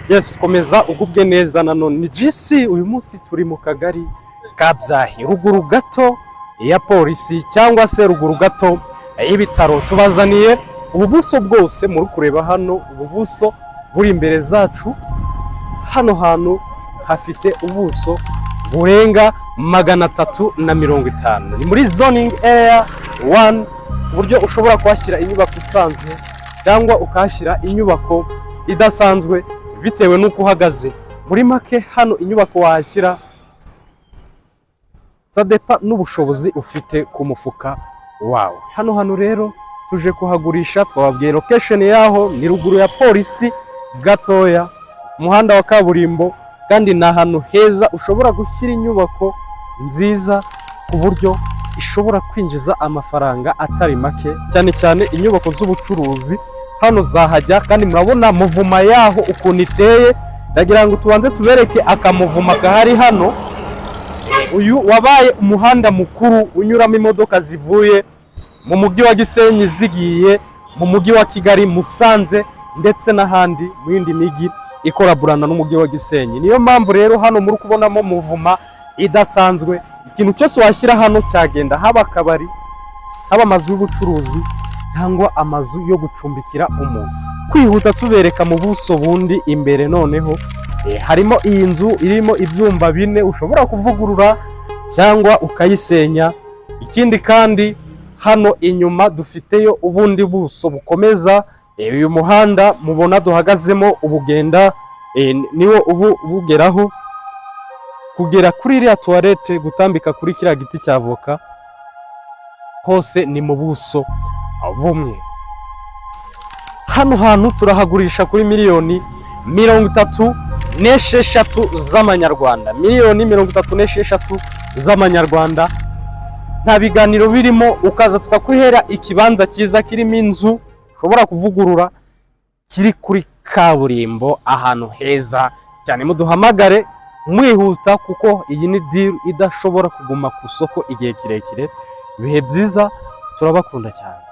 Yes, komeza ugubwe neza. Nanone ni GC. Uyu munsi turi mu kagari ka Byahi, ruguru gato ya polisi cyangwa se ruguru gato y'ibitaro. Tubazaniye ubu buso bwose muri kureba hano. Ubu buso buri imbere zacu hano hantu hafite ubuso burenga 350. Ni muri zoning area 1, ku buryo ushobora kuhashyira inyubako isanzwe cyangwa ukahashyira inyubako idasanzwe bitewe n'uko uhagaze. Muri make, hano inyubako wahashyira, ça dépend n'ubushobozi ufite ku mufuka wawe. Hano rero tuje kuhagurisha. Twababwiye location yaho, ni ruguru ya polisi gatoya, umuhanda wa kaburimbo, kandi ni ahantu heza ushobora gushyira inyubako nziza ku buryo ishobora kwinjiza amafaranga atari make, cyane cyane inyubako z'ubucuruzi hano zahajya. Kandi murabona mouvement yaho ukuntu iteye. Ndagira ngo tubanze tubereke akamouvement gahari hano. Uyu wabaye umuhanda mukuru unyuramo imodoka zivuye mu mujyi wa Gisenyi zigiye mu mujyi wa Kigali, Musanze ndetse n'ahandi mu yindi mijyi ikoraburana n'umujyi wa Gisenyi. Niyo mpamvu rero hano muri kubonamo mouvement idasanzwe. Ikintu cyose washyira hano cyagenda, haba akabari, haba amazu y'ubucuruzi cyangwa amazu yo gucumbikira umuntu. Kwihuta tubereka mu buso bundi imbere noneho, harimo iyi nzu irimo ibyumba bine ushobora kuvugurura cyangwa ukayisenya. Ikindi kandi, hano inyuma dufiteyo ubundi buso bukomeza. Uyu muhanda mubona duhagazemo ubugenda, niwo ubu bugeraho kugera kuri iriya toilette, gutambika kuri kiriya giti cya avoka, hose ni mu buso bumwe. Hano hantu turahagurisha kuri miliyoni 36 z'amanyarwanda, miliyoni 36 z'amanyarwanda. Nta biganiro birimo, ukaza tukakuhera ikibanza cyiza kirimo inzu ushobora kuvugurura, kiri kuri kaburimbo, ahantu heza cyane. Muduhamagare mwihuta kuko iyi ni deal idashobora kuguma ku isoko igihe kirekire. Ibihe byiza, turabakunda cyane.